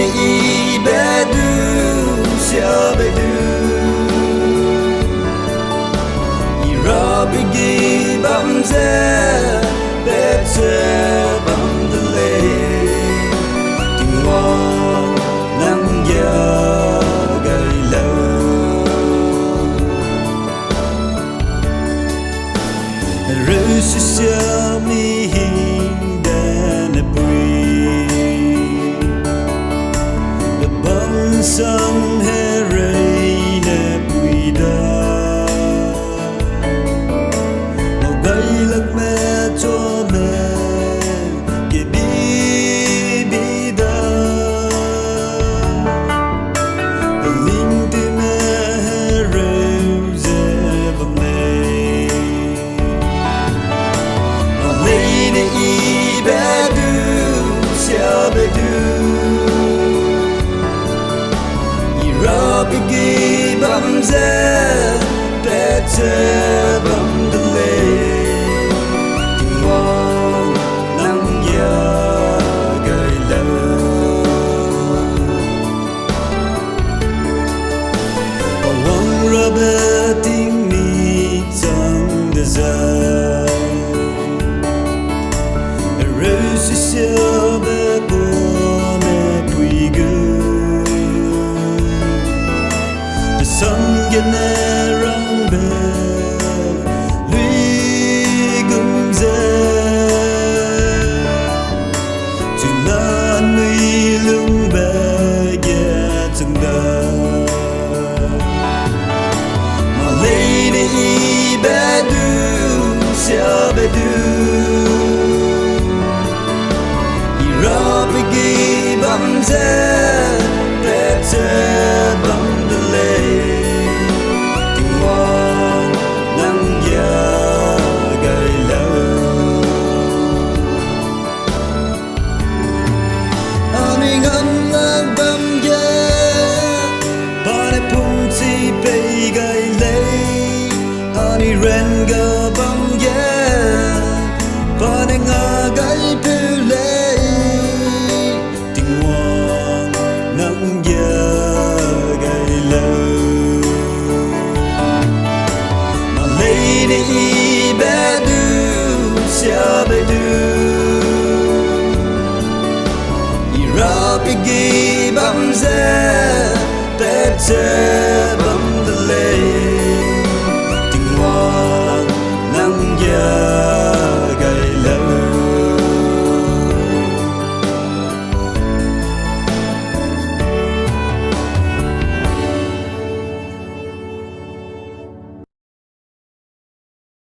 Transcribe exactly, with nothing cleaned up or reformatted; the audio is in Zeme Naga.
I be du, sia be du, i rabe gi bam ze petse bam de lei, Tingwang nang gia gai lau. Reusi sia mi hing dene pui, pe bang sang herei ne pui da, mau gai lak me chua me kebi bi da, pe ling ti me hereu ze bam lei. Maleine i be du, sia be du, i rabe gi bam ze petse bam de lei, Tingwang nang gia gai lau. Pa wang rabe tingmi chang dezai, reusi sia be bane pui gu, pe sang gene rangbe luigum ze, chuna nui lungbe ge chang da. Maleine i be du, sia be du, i rabe gi bam ze petse bam de lei, Tingwang nang gia gai lau. Anui ngam lak bam ge, pa ne pumchi pei gai lei, anui ran ga bam ge, pa ne nga gai peu lei, Tingwang nang gia gai lau. Maleine i be du, sia be du, i rabe gi bam ze petse